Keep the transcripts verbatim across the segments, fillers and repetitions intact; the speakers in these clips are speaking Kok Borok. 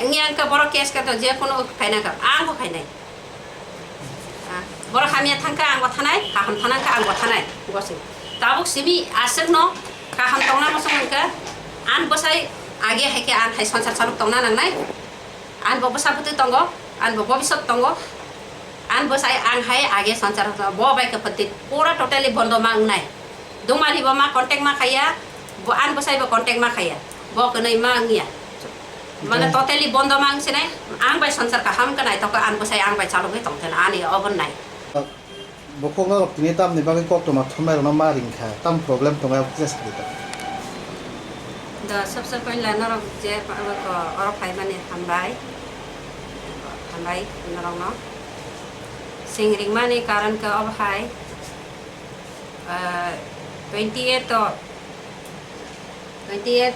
Wngya wngkha borok case khe to je kono khaina kha, ang bo khainai. Ah, borok hamya thangkha ang bo thanai, kaham thanangkha ang bo thanai, gosing. Tabuk simi aswkno kaham tongna muchung wngkha, ang bwsai age hai khe ang hai sansar saluk tongna nangnai. Ang bo bwsa bwtwi tongo, ang bo bobisot tongo. Ang bwsai ang hai age sansar bo bai khe pwtwi pura totally bondo ma wngnai. Dungmali bo ma contact ma khaiya, bo ang bwsai bo contact ma khaiya. Bo kwnwi ma wngya. Mane okay. Totally bondo ma wngsinai, ang bai sansar kaham khe naithok khe ang bwsai ang bai chalogwi tongtheno ani obo nai. Bukhuk norok tini tamni bagwi koktwma thumnairokno ma ringkha, tam problem tongo abokhe sa di ta. Da sabse poila norok je pa-, ko-, oro phaimani hambai, hambai norokno. Sing ringmani karon khe obo hai, ah, twenty eight o, twenty eight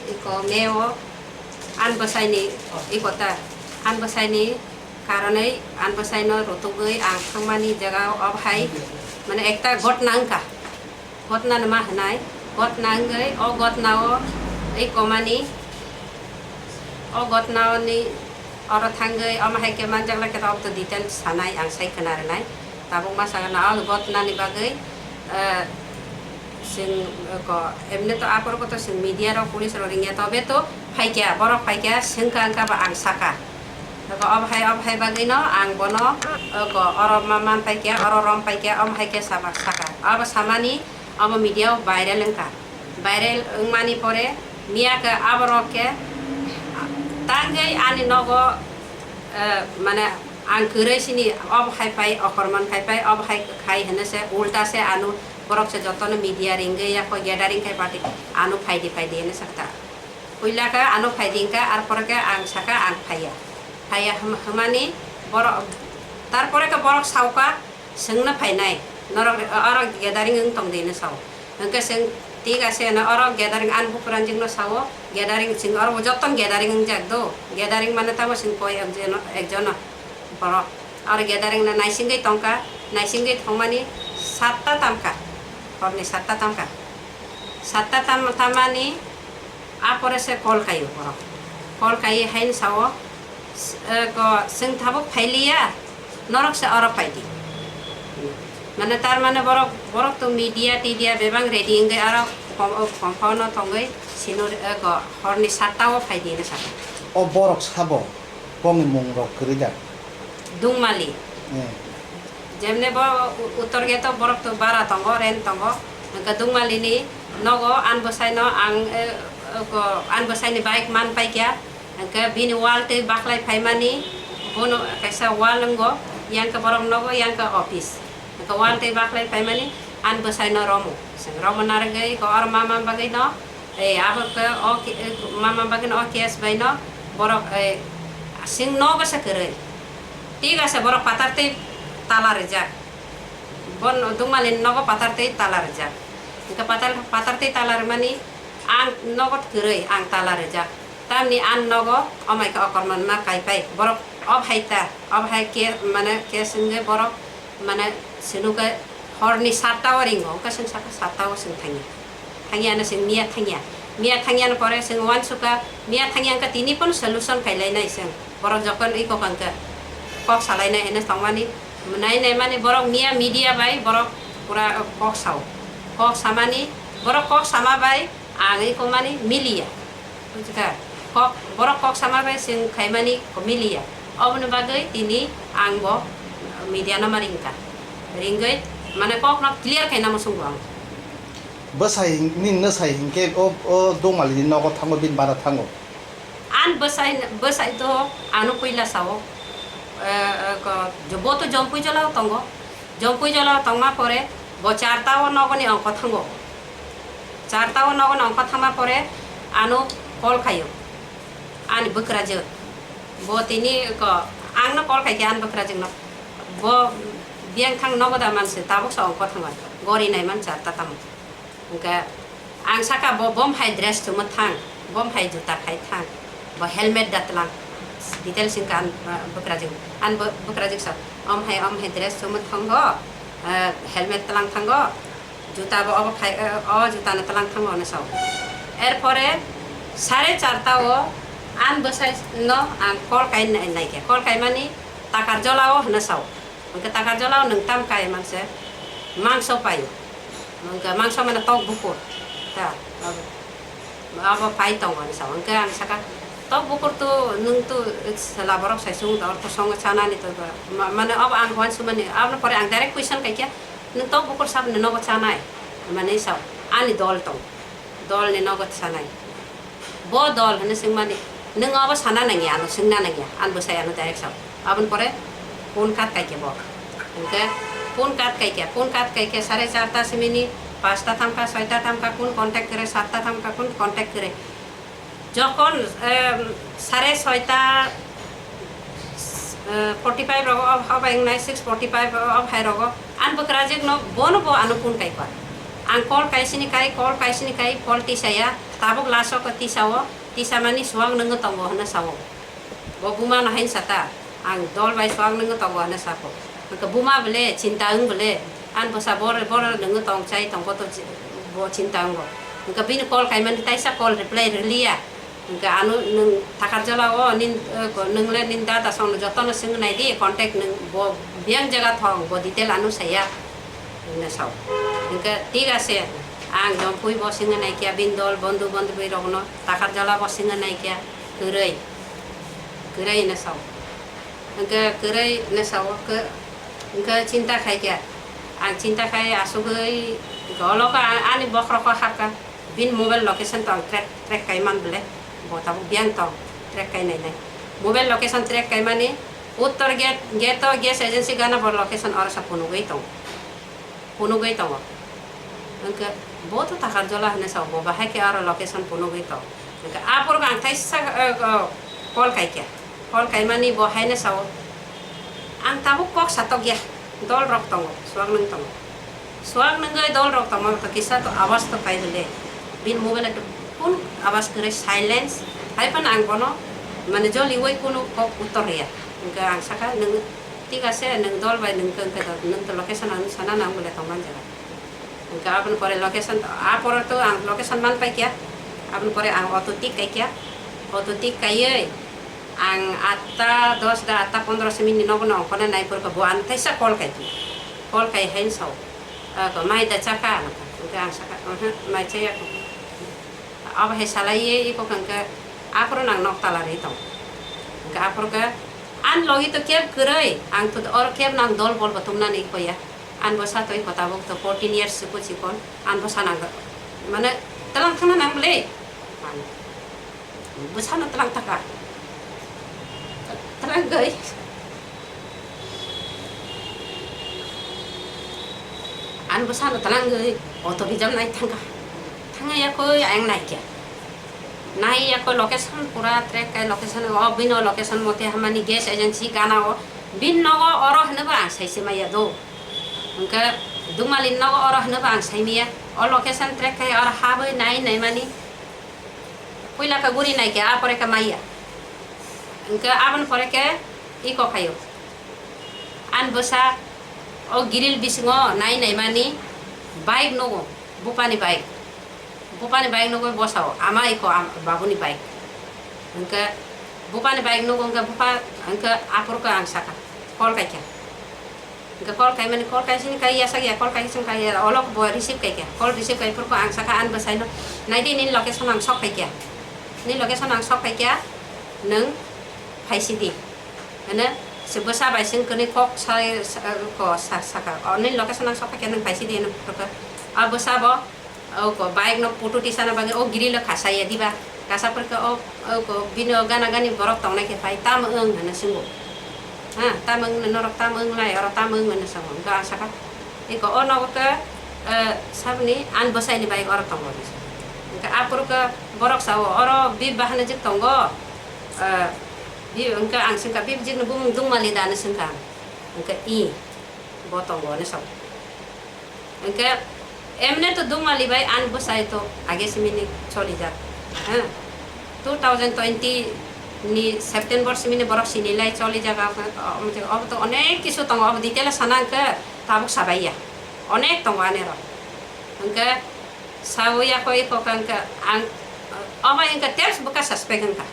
iko May o ang bwsaini, iko ta, ang bwsaini karonwi ang bwsaino rutugwi ang thangmani jaga o obo hai, mane ekta ghotna wngkha. Ghotna no ma hwnai, ghotna wngwi o ghotna o iko mani, o ghotna o ni oro thangwi omo hai khe manjak lai khe to, obo to detail sanai ang sai khna rwnai. Tabuk ma sakha na o ghotna ni bagwi, eh, chwng, eh, ko, emne to aphuru koto chwng media rok, police rok ringya, tobe to phaikya, borok phaikya, swngkha wngkha ba ang sakha. Eko obo hai, obo hai bagwi no ang bono, eko oro ma man paikya, oro rom paikya, omo hai khe sama sakha. Obo samani, obo media o viral wngkha. Viral wngmani pore miya khe aborok khe tangwi ani nogo, eh, mane ang kwrwi sini obo hai pai, okorman khai pai, obo hai khai hwnwi se ulta se ano borok se jotono media ringwi ya koi gathering khai party ano phaidi phaidi hwnwi sakha. Puila khe ano phaidi hwnkha, ar pore khe ang sakha ang phaiya. Phaiya hwm-, hwmani borok, tar pore khe borok saukha, Swngno phainai, norok oro gathering wng tong di hinwi sao. Hwnkhe chwng thik ase hwnwi oro gathering ani bupranjwkno sao, gathering chwng oro bo joto gathering wngjak do, gathering mane tamo chwng koi ekjono, ekjono borok. Oro gathering no naisingwi tongkha, naisingwi thangmani satta tamkha, horni satta tamkha. Satta tam-, tamani, a pore se call khaio borok. Call khaiwi haino sao, s-, eh, ko, "Chwng tabuk phailiya, norok se oro phaidi." Mane, tar mane borok, borok to media tidia bebak ready wngwi aro kom-, o compound o tongwi sino, eh, ko, horni satta o phaidi hinwi sakha. O borok sabo? Bongni mung rok kwrwi da? Dungmali. Eh. Jemne bo u-, uttor gate o borok to bara tongo, rent tongo. Hwnkhe Dungmali ni nogo ani bwsai no ang, eh, ko, ani bwsai ni bike man paikha. Hwnkhe bini wall twi baklai phaimani, bono kaisa wall wngo, yang khe borok nogo, yang khe office. Hwnkhe wall twi baklai phaimani ani bwsai no romo. Chwng romo narwgwi ko oro ma man bagwi no, Eh, abo khe o ki-, eh, mama bagwino o case bai no borok, eh, chwng nogo se kwrwi. Thik ase, borok patar twi tala rijak. Bo no-, Dungmali ni nogo patar twi tala rijak. Hwnkhe patar, patar twi tala rwmani ang nogo kwrwi ang tala rijak. Tamni ang nogo omai khe okorman ma kai pai. Borok o hai ta, o hai khe mane case wngwi borok Mane, swnukhe horni satta o ringo, hwnkhe chwng sakha satta o chwng thangya. Thangya hwnwi chwng miya thangya. Miya thangya ni pore chwng uansukha, miya thangya hwnkhe tini phano solution khai lainai chwng. Borok jokhon iko hwnkhe kok salainai hwnwi tongmani, nai nai mani borok miya media bai borok pura kok sao. Kok samani, borok kok sama bai, Ang iko mani miliya. Bujikha? Kok, borok kok sama bai chwng khaimani ko miliya. Oboni bagwi tini ang bo media no ma ringkha. Ringwi mane kok no clear khaina muchungo ang. Bwsai hing-, nini nwsai hinkhe o, o Dungmali ni nogo thango, bini bara thango. An bwsai, bwsai to ano puila sao. Eh, eh, ko, jo-, bo to Jompui Jolao tongo. Jompui Jolao tongma pore bo charta o nogoni ongkho thango. Charta o nogoni ongkho thangma pore ano call khaio. Ani bwkrajwk. Bo tini ko, ang no call khaikhe ani bwkrajwk no. Bo biyang thang nogo da manse, tabuk sa ongkho thango. Gori nai man charta tamo. Hwnkhe ang sakha bo, bo hai dress chumui thang, bo hai juta khai thang, bo helmet da tlang, details wngkha ang, ah, bwkrajwk, ang bo-, bwkrajwk sa, om hai, om hai dress chumui thango, ah, helmet tlang thango, juta bo obo khai, ah, o juta no tlang thango hwnwi sao. Erpore sare charta o Ang bwsai no ang call kai nai, nai khe. Call kaimani Takarjolao hwnwi sao. Hwnkhe Takarjolao nwng tam kai manse mangso paio. Hwnkhe mangso mane tok bukur. Ta, abo, abo pai tongo hwnwi sao. Hwnkhe ang saka, "Tok bukur tu nwng tu sela borok sai sung da, ortho songo chanani to ba." Ma-, mane abo ang hwan sumani. Aboni pore ang direct question kai khe, "Nwng tok bukur sabni nogo chanai?" Mane sao. Ani dol tong. Dolni nogo chanai. Bo dol hwnwi swngmani, "Nwng abo sana nangya, ano swngna nangya," ani bwsai ano direct sao. Aboni pore phone cut kaikhe bo. Hwnkhe phone cut kaikhe, phone cut kaikhe sare charta simini pasta thamkha, soita thamkha, kun contact kwrwi, satta thamkha, kun contact kwrwi. Jokhon, em, sare soita, eh, forty five rogo, ob, ob, wngnai six forty five rogo, ob hai rogo, ani bwkrajwkno bono bo ano phone kaikha. Ang call kaisini kai, call kaisini kai, call tisaya, tabuk last o tisao, tisamani suak nwngo tongo hwnwi sao. Bo buma no haino sata, ang dol bai suak nwngo tongo hwnwi sako. Hwnkhe buma bole, chinta wng bole, ani bwsa bor, bor nwngo tong chai tong, bo to chi-, bo chinta wngo. Hwnkhe bini call kaimani taisa call reply rwliya. Hwnkhe ano nwng Takarjolao nin, eh, ko-, nwng le nin dada songno jotono swngwi nai di, contact nwng bo biyang jaga thong, bo detail ano saya, hwnwi sao. Hwnkhe thik ase, ang Jompui bo swngwi nai khe, bini dol, bondhu, bondhubwi rokno, Takarjola bo swngwi nai khe, kwrwi, kwrwi hwnwi sao. Hwnkhe kwrwi hwnwi sao, khe, hwnkhe chinta khai khe, ang chinta khai asugwi, hwnkhe olo khe a-, ani bokhorok khe hapkha. Bini mobile location to ang track, track kai man bole, bo tabuk biyang tong, track kai nai nai. Mobile location track kai mani, uttor gate, gate o gas agency gana bo location oro sa phunugwi tong, phunugwi tongo. Hwnkhe bo to Takarjola hwnwi sao, bo bahai khe oro location phunugwi tong. Hwnkhe aphuru ang thaisa, eh, call kai khe. Call kaimani bo haino sao, "Ang tabuk kok satok ya, dol rok tongo, suak nwng tongo." Suak nwngwi dol rok tongma to kisa to awas to kai bole. Bini mobile to kun awas kwrwi silence. Hai phano ang bono mane joliwi kunu kok uttor riya. Hwnkhe ang saka, "Nwng thik ase, nwng dol bai nwng khe, hwnkhe to nwng to location ang sana nang bole tongman jaga." Hwnkhe aboni pore location, a pore to ang location man paikya. Aboni pore ang auto tik kaikya. Auto tik kaiwi ang atta dos da atta pondro simi ni nogo no ongkhorna nai porkha bo ang thaisa call kai tu. Call kai haino sao, "Ako mai da chakha?" Ano kha. Hwnkhe ang saka, "Oho, mai chaya kho." Abo hai salaiwi iko kha hwnkhe aphuru nang nok tala ri tong. Hwnkhe aphuru khe ani logi to keb kwrwi, ang to oro keb nang dol bol bo tumnani iko ya. Ani bwsa to iko tabuk to fourteen years chikon chikon. Ani bwsa nang mane twlang thangna nang bwle. Bwsano twlang taka. Twlangwi. Ani bwsano twlangwi auto reserve nai thangkha. Thangya koi ayang naikya. Naiya koi location pura track kai location o bini location mote hamani gas agency gana o bini nogo oro hwnwi bo ang saise maya do. Hwnkhe Dumali nogo oro hwnwi bo ang saimaya. O location track kai oro habwi nai naimani. Puila khe guri nai khe, a pore khe maya. Hwnkhe aboni pore khe iko khaio. Ani bwsa o grill bisingo nai naimani bike nugo, bupani bike. Bupani bike nugwi bwsao, ama iko am-, babuni bike. Hwnkhe bupani bike nugo hwnkhe bupa hwnkhe aphuru khe ang sakha, call kaikha. Hwnkhe call kaimani, call kaisini kai yasak ya, call kaisini kai ya, olok bo receive kaikha. Call receive kai phuru ang sakha ani bwsaino, "Naidi nini location ang sok phaikha. Nini location ang sok phaikha, nwng phaisidi." Hwno se bwsa bai sengkhe kok sai, sa-, ko sa-, sakha, "O nini location ang sok phaikha, nwng phaisidi," hwno phuru khe. A bwsa bo O ko bike no putu tisana bagwi o grill o khasaya diba? Kasa pore khe o, o ko bini o gana gani borok tongnai khe phai, "Tamo wng?" hwnwi swngo. Ha, "Tamo wng, norok tamo wng lai, oro tamo wng?" hwnwi swngo. Hwnkhe ang sakha, "Iko o nogo khe, eh, saboni ani bwsaini bike oro tongo," hwnwi swngo. Hwnkhe aphuru khe borok sao, "Oro bip bahanajik tongo, eh, bip," hwnkhe ang swngkha, "Bip jikni bumung Dungmali da?" hwnwi swngkha ang. Hwnkhe, "I, bo tongo," hwnwi sao. Hwnkhe emne to Dungmali bai ani bwsai to age simini cholijak. Ha? Two thousand twenty ni September simini borok sinilai cholijak, abo, obo to onek kisu tongo, obo detail o sana hwnkhe tabuk sabaiya. Onek tongo ani rok. Hwnkhe sawi yakho iko kha hwnkhe ang, obo hwnkhe terps bwkha suspect wngkha.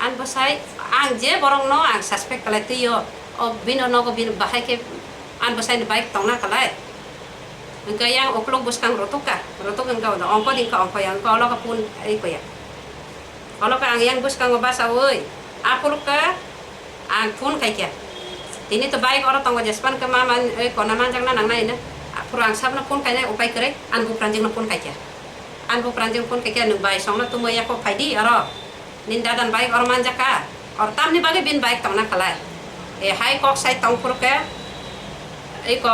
Ani bwsai, ang je borokno ang suspect khlai twi o, o bini nogo bini bahai khe ani bwsaini bike tongna khlai. Hwnkhe yang ukluk bwskang rotuk ka, rotuk hwnkhe ongko di hwnkhe ongko ya, hwnkhe olo khe phone ri ko ya. Olo khe ang yang bwskango bachaui, aphuru khe ang phone khai kha. Tini to bike oro tongo, jespan khe ma man, oi kona manjakna nangnai hino. Aphuru ang sabno phone khainai upai kwrwi, ani bupranjwkno phone khai kha. Ani bupranjwkno phone khai kha, "Nwng bai songno tumui ya kho, phai di oro. Nini dadan bike oro manjak kha. Oro tamni bagwi bini bike tongna khlai." E hai kok sai tong phuru khe, iko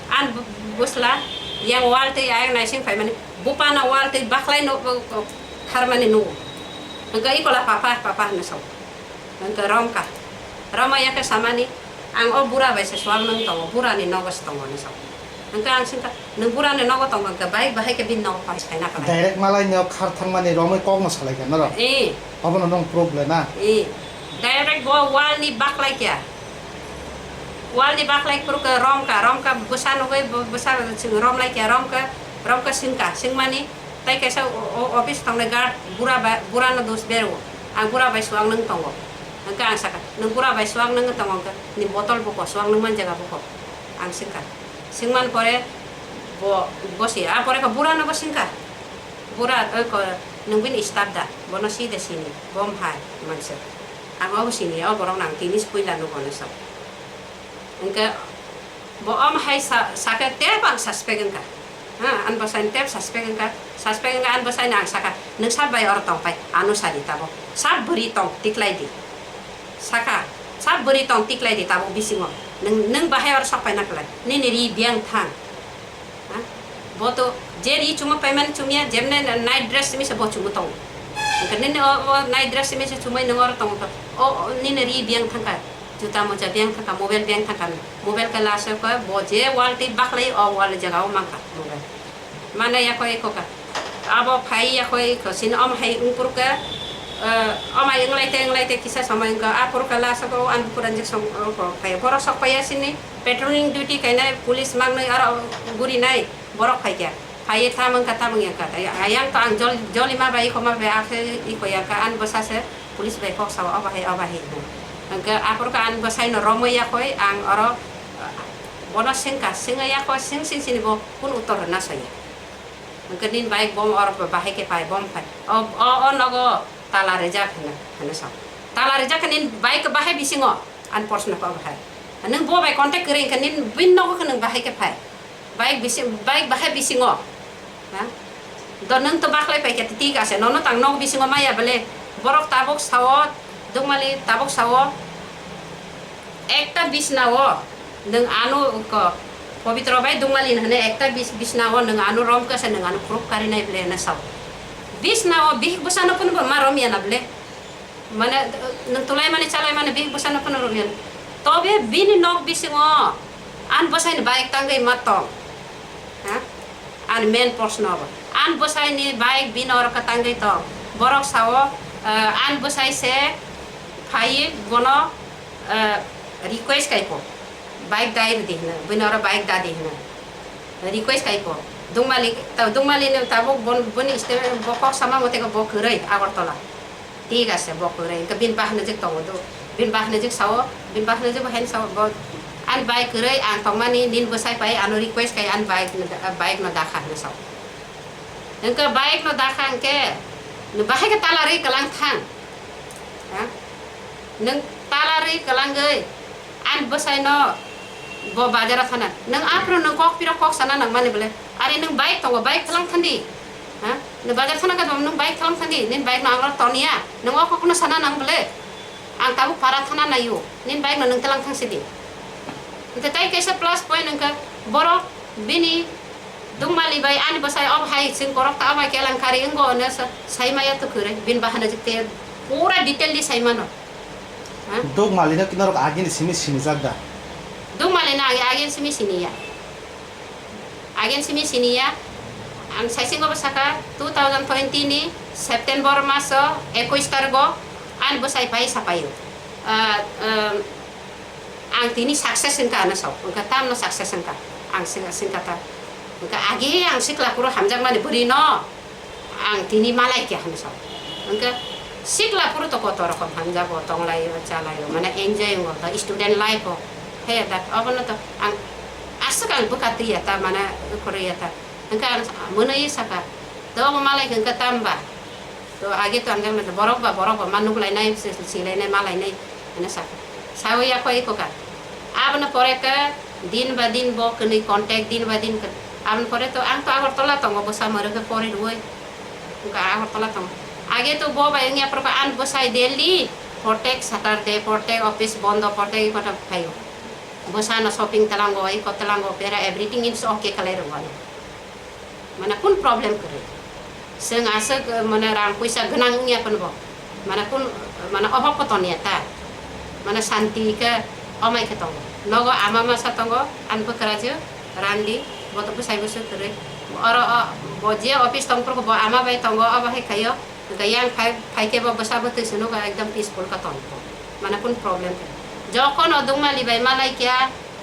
ani bu-, bwsla yang wal twi ayang naising phaimani, bupano wal twi bakhlai no, kharmani nugo. Hwnkhe ikola, "Papa, papa," hwnwi sao. Hwnkhe romkha. Romaya khe samani, "Ang o bura bai se swang nung tongo, burani nogo se tongo," hwnwi sao. Hwnkhe ang singkha, "Nwng burani nogo tongo hwnkhe bike bahai khe bini nogo phai saina khlai?" Direct malai no khar thangmani romwi kok no salai kha noro? Ee. Obono nwng proof le na? Ee. Direct bo wall ni bakhlai kha. Wall ni bakhlai phuru khe romkha, romkha bwsa nugwi bo-, bwsa chwng romlai kha, romkha, romkha singkha, singmani, Tai kaisa o, o, office tongnai guard bura bai, bura no dos bero. Ang bura bai swang nung tongo. Hwnkhe ang sakha, "Nwng bura bai swang nung tongo hwnkhe ni botol buko, swang nung man jaga buko?" Ang singkha. Singman pore bo, bo si, a pore khe bura no bo singkha. "Bura, oi ko, nwng bini staff da? Bono si de sini, bom hai manse." Ang obo sini, o borok nang tini puila nugo no sok. Hwnkhe bo om hai sa, sakhe tep ang suspect wngkha. Ha, ani bwsai tep suspect wngkha, suspect wngkha ani bwsai no ang sakha, "Nwng sab bai oro tong pai, ano sadi tabuk. Sab bwrwi tong tiklai di." Sakha, "Sab bwrwi tong tiklai di tabuk bisingo. Nwng, nwng bahai oro sok paina khlai. Nini ri biyang thang." Ha? Bo to je ri chuma paimani chumya, jemne night dress simi se bo chumu tongo. Hwnkhe nini o, o night dress simi se chumui nwng oro tongo to. O, o, nini ri biyang thangkha. Juta moja biyang thangkha, mobile biyang thangkha. Mobile khe last o khe bo je wall twi bakhlai o wall jaga o mankha mobile. Mane yakho ekho kha. Abo phai yakho ekho sini om hai wngpuru khe, eh, om hai wnglai te wnglai te kisa somoi wngkha. Aphuru khe last o ani bukuranjik song, o kho phai. Borok sok paiya sini patrolling duty kainai police mangnoi aro gurinai borok phaikha. Phaiwi tamo wngkha, tamo wngya wngkha. Ayang to ang jol-, jolima bai, ikho ma bai, akhe ikho ya wngkha, ani bwsa se police bai kok sao, "Obo hai, obo hai," hino. Hwnkhe aphuru khe ani bwsai no romwi yakhoi, ang oro, ah, bono swngkha, swngwi yakhoi, swng swng sini bo kunu uttor rwna saya. Hwnkhe nini bike bom oro bahai khe phai, bom phai. O, o, o nogo tala rijak hino, hino sao. Tala rijak khe nini bike bahai bisingo, ani proshno khe obo hai. Nwng bo bai contact kwrwi hwnkhe nini bini nogo khe nwng bahai khe phai. Bike bisi, bike bahai bisingo. Ha? Do nwng to bakhlai paikha, tik ase, nono tang nok bisingo maya bele. Borok tabuk sao, Dukmali tabuk sao, ekta bisnao nwng ano ko, Pobitro bai Dukmali hwnwi ekta bis-, bisnao nwng ano rom khe se nwng ano khuruk karinai bele hwnwi sao. Bisnao bihik bwsano phunukgo ma romya na bele. Mane, nwng tulaimani chalaimani bihik bwsano phano romya. Tobe bini nok bisingo ani bwsaini bike tangwi ma tong. Ha? Ani main proshno bo. Ani bwsaini bike bini oro khe tangwi tong. Borok sao, eh, ani bwsai se phaiwi bono, eh, request khaiko. Bike dai rwdi hwnwi, bini oro bike dadi hwnwi. Request khaiko. Dukmali, ta-, Dukmali ni tabuk bon-, boni statement bo kok sama mote bo kwrwi Agartala. Thik ase, bo kwrwi. Hwnkhe bini bahanajwk tongo do. Bini bahanajwk sao, bini bahanajwk bo haino sao, bo ani bike kwrwi ang tongmani, nini bwsai pai ano request khai ani bike no da-, bike no dakha hwnwi sao. Hwnkhe bike no dakha hwnkhe, "Nwng bahai khe talarwi kwlang thang." Ha? Nwng talarwi kwlangwi ani bwsaino bo bazaro thana. Nwng aphuru nwng kok piro kok sana nangmani bole. Are nwng bike tongo, bike thwlang thandi. Ha? Nwng bazar thana khe nwng bike thwlang thandi. Nini bike no ang oro toniya. Nwng o kokno sana nang bole. Ang tabuk para thana naio. Nini bike no nwng twlang thang sidi. Hwnkhe tai kaisa plus point hwnkhe borok bini Dukmali bai ani bwsai obo hai chwng korok ta bai kelang kari wngo hwnwi sa-, sai maya to kwrwi. Bini bahanajwk te pura detail di sai mano. Ha? Dukmali no kinorok agini simi sinijak da? Dukmali no agi, agini simi siniya. Agini simi siniya. Ang saisingo bwsakha two thousand twenty ni September maso ekush tarigo ani bwsai pai sapaio. Ah, um, Ang tini success wngkha hwnwi sao. Wngkha tamno success wngkha. Ang sing-, singkha ta. Wngkha agi ang sikla phuru hamjakmani bwrwi no ang tini malai kha hwnwi sao. Wngkha Sikla phuru to kotor rokom hamjago, tonglaio, chalaio, mane enjoy wngo ta student life o. He ta, obono to ang aswk ang bwkha twi ya ta, mane kwrwi ya ta. Hwnkhe ang mwnwi saka, "To obo malai hwnkhe tamba?" To age to ang borok ba borok ba ma nuklainai, silainai, malainai hwnwi saka. Sawi ya kho iko ka. Abono pore khe din ba din bo kwnwi contact, din ba din kwn-, abono pore to ang to Agartala tongo, bwsa mwrwkhe pori rwui. Wngkha Agartala tongo. Age to bo bai wngya phuru khe ani bwsai daily, protek Saturday, protek office bondo, protek iko ta phaio. Bwsano shopping tlango, iko tlango, pera everything is okay khlai rwgo ani. Mane kun problem kwrwi. Chwng aswk, mane rang puisa gwnang wngya phano bo. Mane kun, mane obhab bo tongya ta. Mane santi khe omai khe tongo. Nogo ama masa tongo, ani bwkrajwk, randi, bo to bwsai bwswk kwrwi. Oro o, bo je office tong phuru bo ama bai tongo, obo hai khaio. Hwnkhe yang phai, phai khe bo bwsa bwtwi se nugo ekdom peaceful khe tong kho. Mane kun problem khe. Jokhon o Dungmali bai malai khe,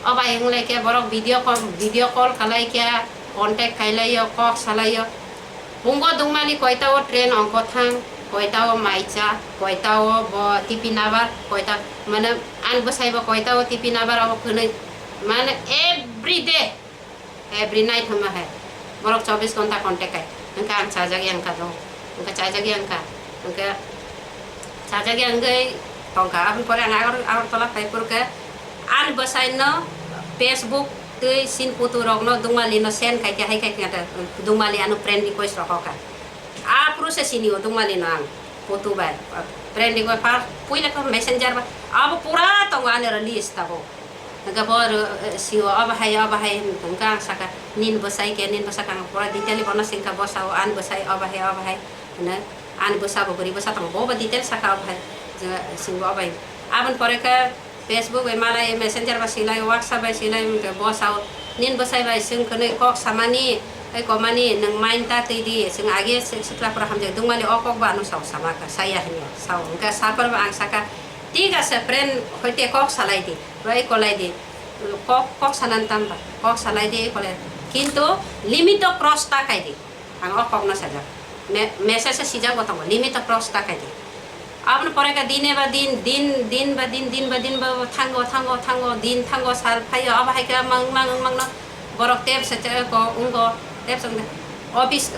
o bai wng lai khe borok video call, video call khlai khe, contact khai lai o, kok sa lai o. Pungo Dungmali koita o train ongkho thang, koita o mai cha, koita o bo T P nabar, koita mane ani bwsai bo koita o T P nabar abo kwnwi. Mane every day. Every night hwnma hai borok chobbish ghonta contact khai. Hwnkhe ang chajak yang kha do. Hwnkhe chajak yang kha. Hwnkhe chajak yang wngwi tong kha. Aboni pore ang Agar-, Agartala phai phuru khe ani bwsai no Facebook twi sin photo rok no Dungmali no send khai khe, hai khai khe Dungmali ano friend request rok kha. A phuru se sini o Dungmali no ang photo bai, friend request, first puila khe messenger bai. Abo pura tongo ani oro list tabuk. Hwnkhe bo ro-, eh, sio obo hai, obo hai hwnkha ang sakha, "Nini bwsai khe, nini bwsa khe?" Ang pura detail bono singkha, bo sao, "Ani bwsai obo hai, obo hai," hwnwi. Ani bwsa bo bwrwi bwsa tongo, bo bo detail sakha obo hai. Je singbo obo hai. Aboni pore khe Facebook bai malai, Messenger bai silai, WhatsApp bai silai, hwnkhe bo sao, "Nini bwsai bai chwng kwnwi kok samani, tei komani nwng mind ta twi di, chwng age sik-, sikla pura hamjak Dungmali o kok bo ano sao sama kha, saya hwnwi sao." Hwnkhe sapor bo ang sakha, "Thik ase, friend hoite kok salai di." Bai kolai di. Kok, kok sanan tamba. Kok salai di, kolai. Kintu limit o cross ta kai di. Ang o kok no sajak. Me-, message se sijak bo tongo. Limit o cross ta kai di. Aboni pore khe dine ba din, din, din ba din, din ba din ba thango, thango, thango, din thango, sal phaio. Abo hai khe mang, mang, mang no borok tep se te ko, ungo, tep se ungo. Office,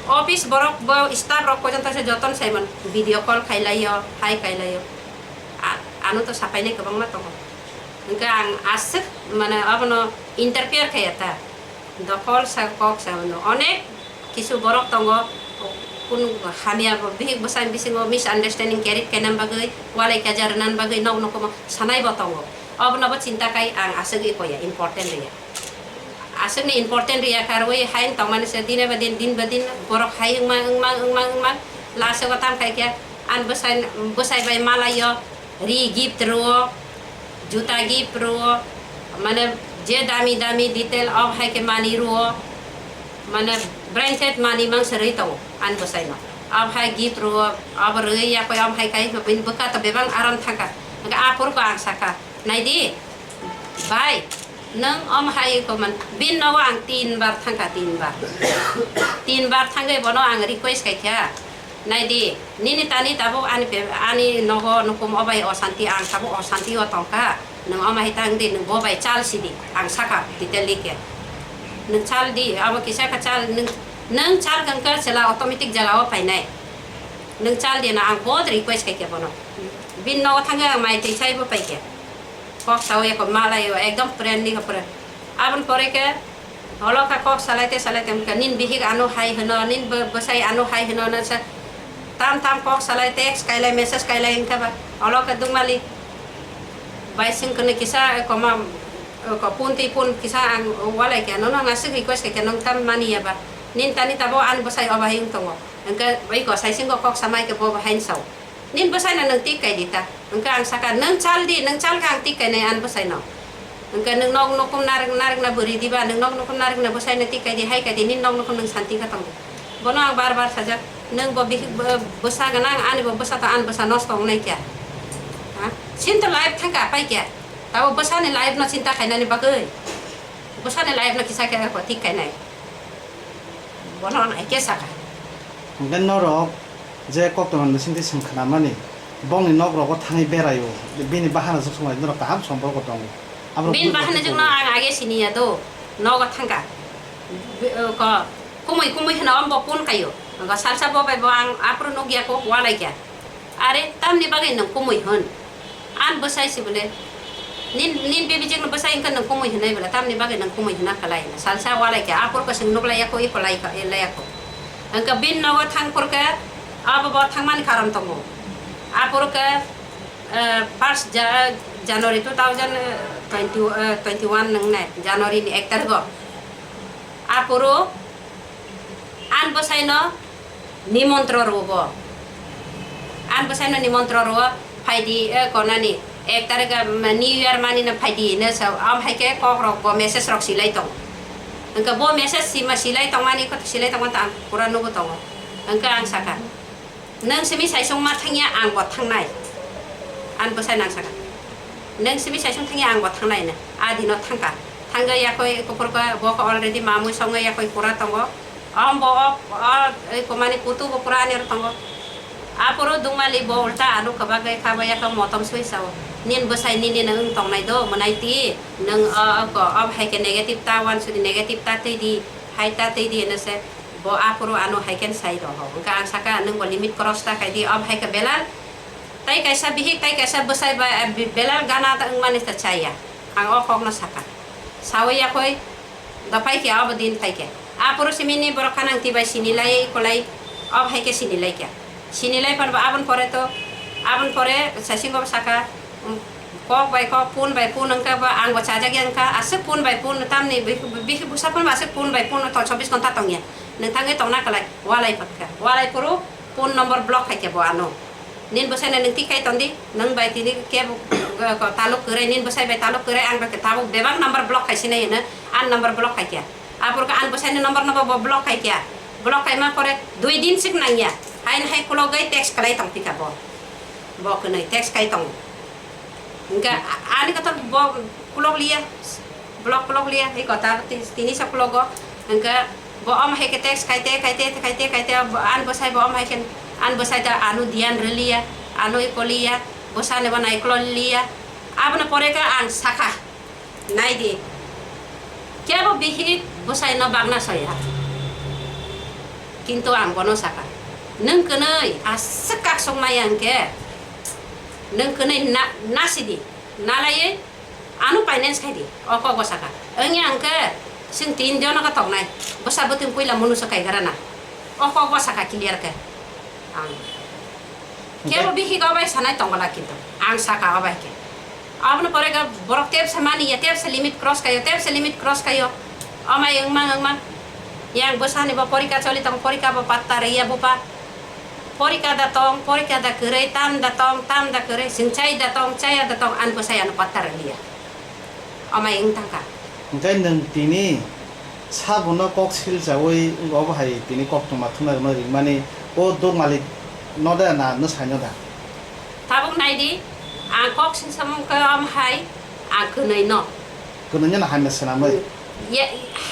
office borok bo staff rok pojonto se joton saimon. Video call khai laio, hai khai laio. A-, ano to sapainai kwbangma tongo. Hwnkhe ang aswk, mane, abono interfere khaiya ta. Dokhol sa, kok sa, ono onek kisu borok tongo, kun hamya bo bihik bwsai bisingo misunderstanding create khainani bagwi, walai kaja rwnani bagwi nok nokomo sanai bo tongo. Obono bo chinta khai ang aswk wi koya, important rwya. Aswkni important rwya kha rwui haino tongmani se dine ba din, din ba din borok hai wngma, wngma, wngma, wngma. Last o tam khai khe ani bwsai, bwsai bai malaio, ri gift rwo, juta gift rwo, mane je dami dami detail o hai khe mani rwo, mane branded mani mangsa rwi tongo ani bwsaino. Abo hai gift rwo, abo rwi yakui abo hai khai bini bwkha to bebak aram thangkha. Hwnkhe aphuru khe ang sakha, "Naidi, bai, nwng omo hai khe man, bini nogo ang tin bar thangkha, tin bar." Tin bar thangwi bono ang request khaikha, "Naidi, nini tani tabuk ani pe-, ani nogo nukum obai osanti, ang tabuk osanti o tongkha, nwng omo hai tang di, nwng bo bai chal sidi," ang sakha detail khe. "Nwng chal di, abo kisa khe chal, nwng, nwng chal khe chwla automatic jaga o phainai. Nwng chal di na," ang both request khaikha bono. Bini nogo thangwi ang mai twi chaibo paikha. Kok sao eko malai o, ekdom friendly khe friend. Aboni pore khe, olo kha kok salai te salai te wngkha, "Nini bihik ano hai hwno, nini bw-, bwsai ano hai hwno," no sa tam tam kok salai, text kailai, message kailai wngkha ba. Olo khe Dungmali bai sing kwnwi kisa, eko ma, eko phone twi phone kisa ang walai khe, nono ang aswk request khaikha, nwng tam mani ya ba. Nini tani tabo ani bwsai obo hai wng tongo. Hwnkhe bai ko sai singo kok samai khe bo hai wng sao. Nini bwsaino nwng tik kai di ta. Hwnkhe ang sakha, "Nwng chal di, nwng chal khe ang tik kainai ani bwsaino." Hwnkhe nwng nok nukum narwk, narwkna bwrwi diba, nwng nok nukum narwkna bwsaino tik kai di, hai kai di, nini nok nukum nwng santi khe tong di. Bono ang bar bar sajak, "Nwng bo bihik bw-, bwsa gwnang, ani bo bwsa to ani bwsa nosto wngnai kya? Ha? Sini to life thangkha, pai kya? Tabo bwsani life no chinta khainani bagwi? Bwsani life no kisa khe ko tik kainai?" Bono ang hai khe sakha. Hwnkhe norok Je koktwma ni bisingtwi chwng khnamani, bongni nok rogo thangwi beraio, bini bahanajwk swngnai norok kaham somporko tongo. Aboni bahana jwkno ang age siniya do, nogo thangkha. Bi-, ko, kumui kumui hwna ombo phone khaio. Salsa bo bai bo ang aphuru nukya kok walaikha. Are, tamni bagwi nwng kumui hwn? An bwsai si bole. Nin, nin bebijik no bwsai wngkha nwng kumui hwnwi bole. Tamni bagwi nwng kumui hwna khlai hwnwi. Salsa walai khe, aphuru kwswng nuk lai yakho, iko lai kha, e lai yakho. Wngkha bin nogo thang phurkhe, abo bo thangmani karon tongo. Aphuru khe, eh, first Ja-, January two thousand twenty, eh, twenty-one nwngnai, January ni ek tarikh o. Aphuru an bwsai no nimontro rwo bo. An bwsai no nimontro rwo, phaidi, eh, konani, ek tarikh, eh, New Year mani no phaidi, no sa, am hai khe kok rok bo message rok silai tongo. Hwnkhe bo message sima silai tongmani, kok silai tongmani ta ang pura nugo tongo. Hwnkhe ang sakha, "Nwng simi saisung ma thangya, ang bo thangnai." An bwsai nang sakha, "Nwng simi saisung thangya, ang bo thangnai," hwnwi. A dino thangkha. Thangwi yakoi kuphur khe bo khe already mamui songwi yakoi pura tongo. Om bo o, o, oi komani kutu bo pura ani oro tongo. Aphuru dungmali bo ulta ano kwbagwi kha bo yakho motom sui sao. Nin bwsai nini no wng tongnai do, mwnai ti. Nwng o, o, ko, o hai khe negative ta, wansuri negative ta twi di, hai ta twi di, hwnwi se bo aphuru ano hai khe sai rw ho. Hwnkhe ang sakha, "Nwng bo limit cross ta khai di, o hai khe belal." Tai kaisa bihik, tai kaisa bwsai ba, eh, bi-, belal gana ta wngmani ta chaya. Ang o kokno sakha. Sawi yakoi, dophai khe abo din phai khe. Aphuru simini borok khanang tibai sini lai, ikolai, ob hai khe sini lai khe. Sini lai phan ba aboni pore to, aboni pore sasingo sakha, um, kok bai kok, phone bai phone wngkha ba, ang bo chajak ya wngkha, aswk phone bai phone, tamni bih-, bih-, bwsa phone ba aswk phone bai phone tol chobbish ghonta tongya. Nwng thangwi tongna kwlai, walai phatkha. Walai phuru phone number block khai khe bo ano. Nin bwsai no nwng tik khai tong di, nwng bai tini kebo, eh, ko taluk kwrwi, nin bwsai bai taluk kwrwi, ang bai khe tabuk bebak number block khai sinai hino, ang number block khai khe. Aphuru khe ang bwsai ni number no bo block khai khe. Block khai ma pore dui din sik nang ya. Hain hai khulogwi text khlai tong phi kha bo. Bo kwnwi text khai tong. Hwnkhe a-, ani kotha bo khulok liya, block khulok liya, hai kotha ti-, tini sa khulogo. Hwnkhe bo om hai khe text khaite, khaite, khaite, khaite, bo, ani bwsai bo om hai khe, ani bwsai ta ano diyan rwliya, ano iko liya, bwsani bo naikolo liya. Aboni pore khe ang sakha, "Nai di, kebo bihik bwsai no bagna soya." Kintu ang bono sakha, "Nwng kwnwi aswk kaksok maya hwnkhe, nwng kwnwi na, na sidi, na laiwi ano finance khai di." O kok bo sakha. Wngya hwnkhe chwng tin jono khe toknai. Bwsa bwtwng puila munu se kaigra na. O kok bo sakha clear khe. Ang. Hwnkhe? Kebo bihik o bai sanai tongwla kintu. Ang sakha o bai khe. Aboni pore khe borok tebsa mani ya, tebsa limit cross khaio, tebsa limit cross khaio. O mai wngma wngma. Yang bwsani bo porika choli tong, porika bo patta rwya bupha. Porika da tong, porika da kwrwi, tam da tong, tam da kwrwi, chwng chai da tong, chaya da tong, ani bwsai ano patta rwliya. Amai wng thangkha. Hwnkhe nwng tini sabono kok silchaui obo hai tini koktwma thumnairokno ringmani o dok malik no da na nwsaino da? Tabuk nai di, ang kok singsamung khe omo hai ang kwnwi no. Kwnwi no hamya swnamwi? Ye,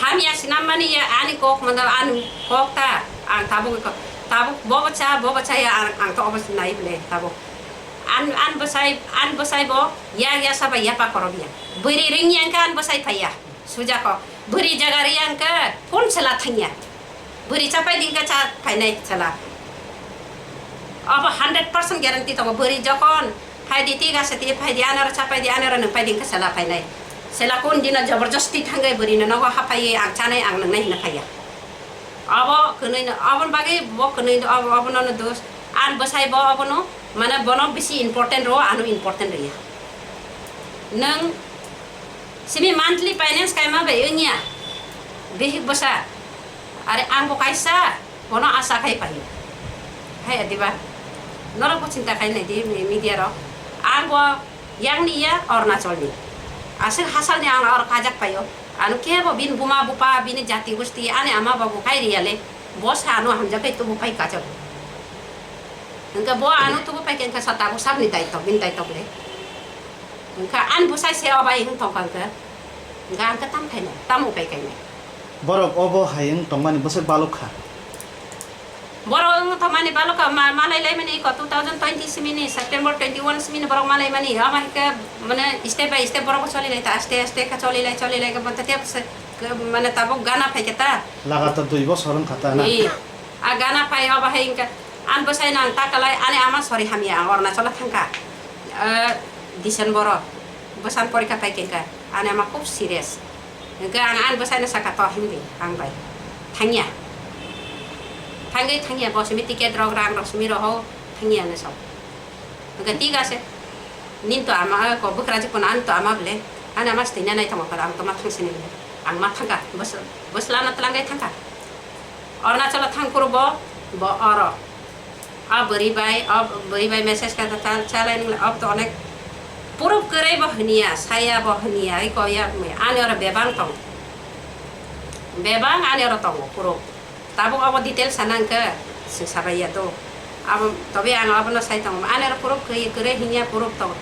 hamya swnammani ya ani kok manda ani kok ta ang tabuk ko, tabuk bobo cha, bobo cha ya ang, ang to obo nai ble tabuk. An, an bwsai, an bwsai bo ya, ya saba ya pa korok ya. Bwrwi ring yang khe an bwsai phai ya. Suja kok. Bwrwi jaga ri yang khe phone sela thang ya. Bwrwi chapai ding khe cha phainai sela. Abo hundred percent guarantee tongo. Bwrwi jokon phai di, tiga se ti phai di, anaro chapai di, anaro nwng phai ding khe sela phainai. Sela kun dino joborjosti thangwi bwrwi no nogo haphai ang chanai, ang nwngnai hwnna phai ya. Abo kwnwi no, aboni bagwi bo kwnwi no, abo, abono no dos. An bwsai bo abono, mane bono bisi important ro, ano important rwya. Nwng simi monthly finance kaima bai wngya, bihik bwsa. Are ang bo kaisa, bono asa khai paio. Hai adiba, norok bo chinta khai nai di mi-, media rok. Ang bo Yang ni ya Arunachal ni. Aswk hasalni ang oro kajak paio. Ano kebo bini buma bupa, bini jati gusti, ani ama babu kai riya le. Bo sa ano hamjak kai tubu pai kajak. Hwnkhe bo ano tubu pai khe hwnkhe sa tabuk sabni daitwk, bini daitwk le. Hwnkhe ani bwsai se obai wng tongkha hwnkhe. Hwnkhe ang khe tam khainai, tam upai khainai. Borok obo hai wng tongmani bwswk balok kha. Borok wng thangmani baloka ma-, malai laimani iko two thousand twenty simini, September twenty one simini borok malai mani. Ama hike mane step by step borok choli lai ta, aste aste khe choli lai, choli lai khe bonta tep se, ke-, mane tabuk gana phai khe ta. Lagatar dui bosor wng kha ta na? Ee. A gana phai obo hai wngkha, ani bwsai no ang ta kalai, ani ama sori hamya, ang Arunachal o thangkha. Eh, December o bwsang porikha phai khe wngkha, ani ama khub serious. Hwnkhe ang ani bwsaino sakha, "To himdi ang bai thangya." Thangwi thangya, bo simi ticket rok, rang rok simi rohor, thangya hinwi sao. Hwnkhe thik ase, nini to ama ko bwkrajwk phano ani to ama bwle, ani ama se thwina nai tongo, ang to ma thang sini bwle, ang ma thangkha, bwsla no twlangwi thangkha. Arunachal o thang phuru bo, bo oro. A bwrwi bai, a bwrwi bai message kha ta, ta, chalai nung le, ob to onek proof kwrwi bo hwnya, saya bo hwnya, iko yak mui, ani oro bebang tong. Bebang ani oro tongo proof. Tabuk obo detail sana hwnkhe, swng sabai ya to. Abo, tobe ang abono sai tongo. Ani oro proof kwrwi, kwrwi hwnya proof tongo.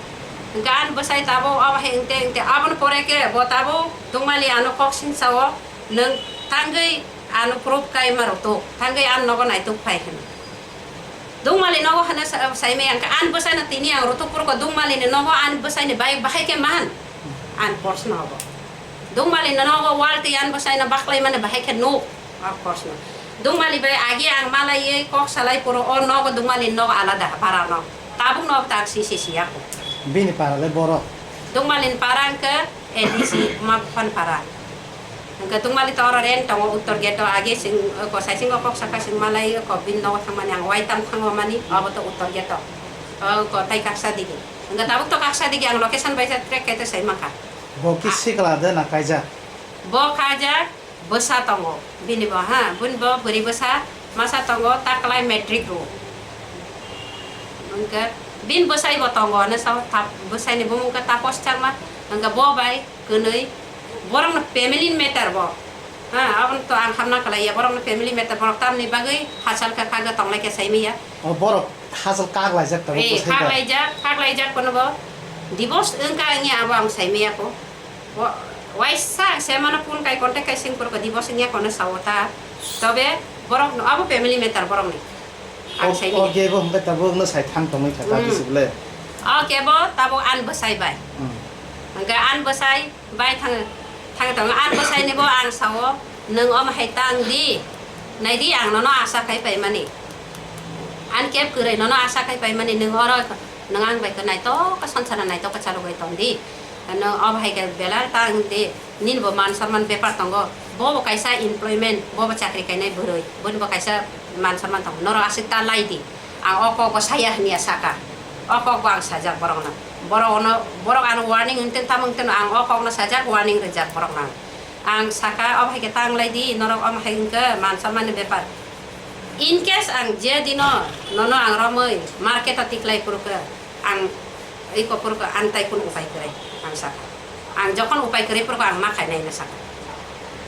Hwnkhe ani bwsai tabuk obo hai wngte, wngte, abono pore khe, bo tabuk Dungmali ano kok singsa o, nwng tangwi ano proof kai ma rw to, tangwi ani nogo naituk phai hwn. Dungmali nogo hwnwi sa-, saimaya hwnkhe ani bwsaino tini ang rutuk phurukgo Dungmalini nogo ani bwsaini bai bahai khe man ani proshno obo. Dungmalini nogo wal twi ani bwsaino baklaimani bahai khe nuk o proshno. Dungmali bai agi ang malaiwi kok salai phuru o nogo Dungmalini nogo alada parano. Tabukno obo tak si si siya kho. Bini para le borok? Dungmalini para hwnkhe A D C ma buphani para. Hwnkhe Dungmali to oro rent tongo Uttor Gate o, age chwng, o, ko saichung o kok sakha chwng malai, o, ko bini nogo thangmani ang wai tam thango mani, obo to Uttor Gate o. O, ko tai kaksa digi. Hwnkhe tabuk to kaksa digi ang location bai sa track khe to sai mankha. Bo ki sikla de na kaijak? Bo kaijak, bwsa tongo. Bini bo, ha, bini bo bwrwi bwsa, masa tongo, ta kwlai matric rw. Hwnkhe bini bwsai bo tongo, hwnwi sao, tap-, bwsaini bumung khe Tapos Chakma, hwnkhe bo bai kwnwi, borokno family matter bo. Ha, abono to ang hamna kwlaiya, borokno family matter, borok tamni bagwi hachal khe khagwi tonglai khe saimaya. O, borok hachal kak laijak tongo, eh, bwsai kak bai. Laijak, kak laijak kono bo divorce wngkha wngya abo ang saimaya kho. Bo, waisa ang se mano phone kai contact kai sing phuru ko divorce wngya kono sao ta. Tobe borok no abo family matter borok ni. Ang o, sai o ni. Kebo hwnkhe tabuk no sai thang tongwi kha ta. Hmm. Bisi bole. O kebo tabuk an bwsai bai. Hmm. Hwnkhe an bwsai bai thang, thang tongo. An bwsai ni bo ang sao, "Nwng omo hai tang di. Nai di ang nono asa khai pai mani. An keb kwrwi nono asa khai pai mani. Nwng oro, nwng ang bai khe naitok khe sansara naitok khe chalogwi tong di. Nwng omo hai khe belai tang di." Nini bo man sonman bepar tongo. Bo bo kaisa employment, bo bo chakri kainai bwrwi. Boni bo kaisa man sonman tongo. Norok aswk ta lai di. Ang o kok bo saya hwnya saka. O kok bo ang sajak borok no. Borok no, borok ano warning wngtwng tamo wngtwng ang o kok no sajak, warning rijak borok no. Ang saka omo hai khe tang lai di, norok omo hai wngkhe man sonman ni bepar. In case ang je dino nono ang romwi market o tiklai phuru khe, ang iko phuru khe ang tai kunu upai kwrwi, ang sakha. Ang jokhon upai kwrwi phuru khe ang ma khainai hwnwi sakha.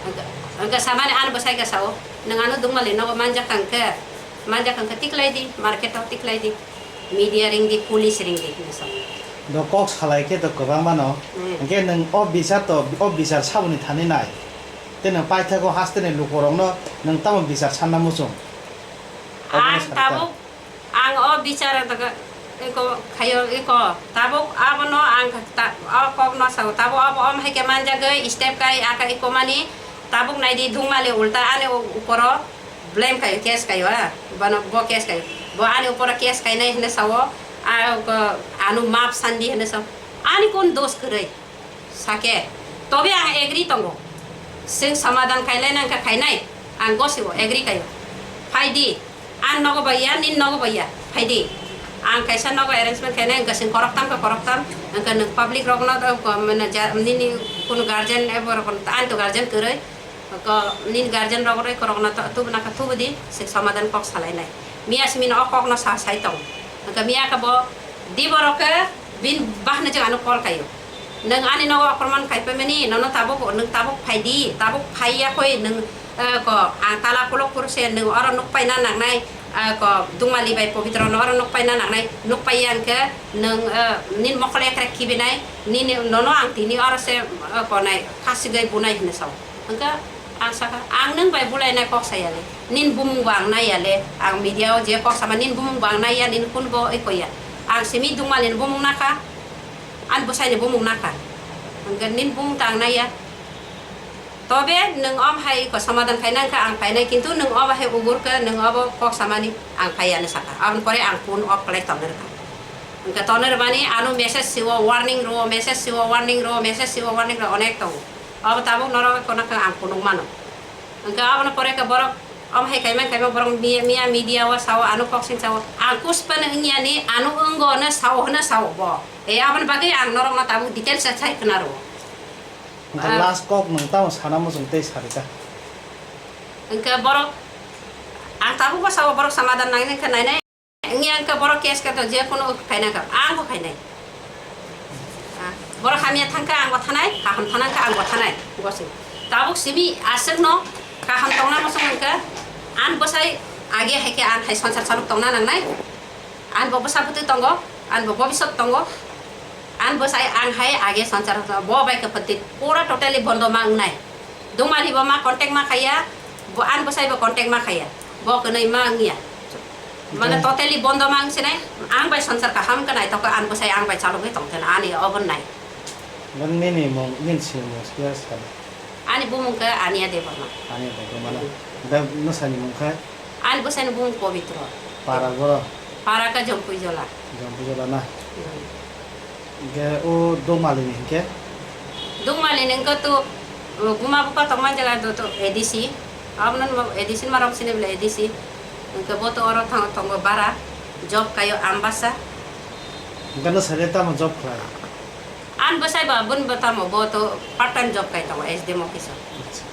Hwnkhe, hwnkhe samani ani bwsai khe sao, "Nwng ano Dungmali nogo manjak tang khe, manjak tang khe tiklai di, market o tiklai di, media ring di, police ring di," hwnwi sao. Do kok salai khe do kwbangma no. Hmm. Hwnkhe nwng o bichar to, o bichar saboni thani nai. Tei nwng paithago hasteni lukurokno nwng tamo bichar sanna muchung? Obono ang sakha. Tabuk, ang o bichar daga eko khayo eko, tabuk abono ang ta-, o kokno sao, tabuk abo om hai khe manjagwi step kai aka eko mani, tabuk naidi Dungmali ulta ani u-, uporo blame khayo, case khayo, ha, bono bo case khayo, bo ani uporo case khainai hwnwi sao, a ko ano map sandi hwnwi sao, ani kun dos kwrwi? Sake, tobe ang agree tongo. Chwng somadan khailai nang kha khainai, ang gosibo agree khaio. Phaidi, ang nogo baiya, nin nogo baiya, phaidi. Ang kaisa nogo arrangement khainai, hwnkhe chwng koroktam khe koroktam, hwnkhe nwng public rokno, mane, nini kunu guardian, ebo rokno, ang to guardian kwrwi, ko, nini guardian rok rwi korokno tubuna khe tubudi, chwng somadan kok salainai. Miya simi no o kokno sa sai tong. Hwnkhe miya khe bo di borok khe bini bahno je ano call khaio. Nwng ani nogo okorman khai phaimani, nono tabuk, nwng tabuk phaidi, tabuk phaiya khoi nwng, eh, ko, ang tala kulok phuru se nwng oro nukpaina nangnai, eh, ko, Dungmali bai Pobitro no oro nukpaina nangnai, nukpaiya hwnkhe nwng, eh, nini mokol ekrek khibinai, nini nono ang tini oro se, eh, ko nai, kasigwi bunai hinwi sao. Hwnkhe Ang sakha, ang nwng bai bulainai kok saya le. Nini bumung bo ang naiya le. Ang media o je kok sama nini bumung bo ang naiya, nini kun bo oi koya. Ang simi Dungmali ni bumung nakha. Ani bwsai ni bumung nakha. Hwnkhe nini bumung ta ang naiya. Tobe nwng om hai ko somadan khaina wngkha ang phainai, kintu nwng obo hai ugur khe nwng obo kok samani ang phaiya hinwi sakha. Aboni pore ang phone off khlai tongnai rwkha. Hwnkhe tongnai rwmani ano message siwo, warning rwo, message siwo, warning rwo, message siwo, warning rwo, onek tongo. Obo tabuk norok kono khe ang phunuk mano. Hwnkhe aboni pore khe borok omo hai khaima khaima borok miya, miya media o sao, ano kok sing sao. Ang kuspano wngya ni ano wngo hwnwi sao, hwnwi sao bo. E aboni bagwi ang norokno tabuk details sai khna rwo. Hwnkhe Ah. Last kok nwng tamo sana muchung tei sari ta? Hwnkhe borok, ang tabukbo sao borok somadan nangnai wngkha nainai. Wngya wngkha borok case khe to je kono khaina kha, ang bo khainai. Ah, borok hamya thangkha ang bo thanai, kaham thanangkha ang bo thanai, gosing. Tabuk simi aswkno kaham tongna muchung wngkha, ang bwsai age hai khe ang hai swngchar saluk tongna nangnai. Ang bo bwsa bwtwi tongo, ang bo bobisot tongo. Ang bwsai ang hai age swngchar bo bai khe pwtwi pura totally bondo ma wngnai. Dungmali bo ma contact ma khaiya, bo ang bwsai bo contact ma khaiya. Bo kwnwi ma wngya. Mane Hwnkhe totally bondo ma wngsinai, ang bai swngchar kaham khe naithok khe ang bwsai ang bai chalogwi tongtheno ani obo nai. Nang nini mung, nini sinimung siya sa? Ani bumung khe Ania Debbarma. Ania Debbarma na? Hmm. Da nwsani mung khe? Ani bwsani bumung Pobitro. Para boro? Para khe Jompuijola. Jompuijola na? Hmm. Hwnkhe o Dungmali ni hwnkhe? Dungmali ni hwnkhe to, uh, buma bupha tongma jaga to, to A D C. Abono A D C ma rok sini bole A D C. Hwnkhe bo to oro thang-, tongo bara. Job kaio Ambasa. Hwnkhe nwsani tamo job khlai? Ani bwsai ba bun bo tamo bo to part time job kai tongo S D M office o. Acha.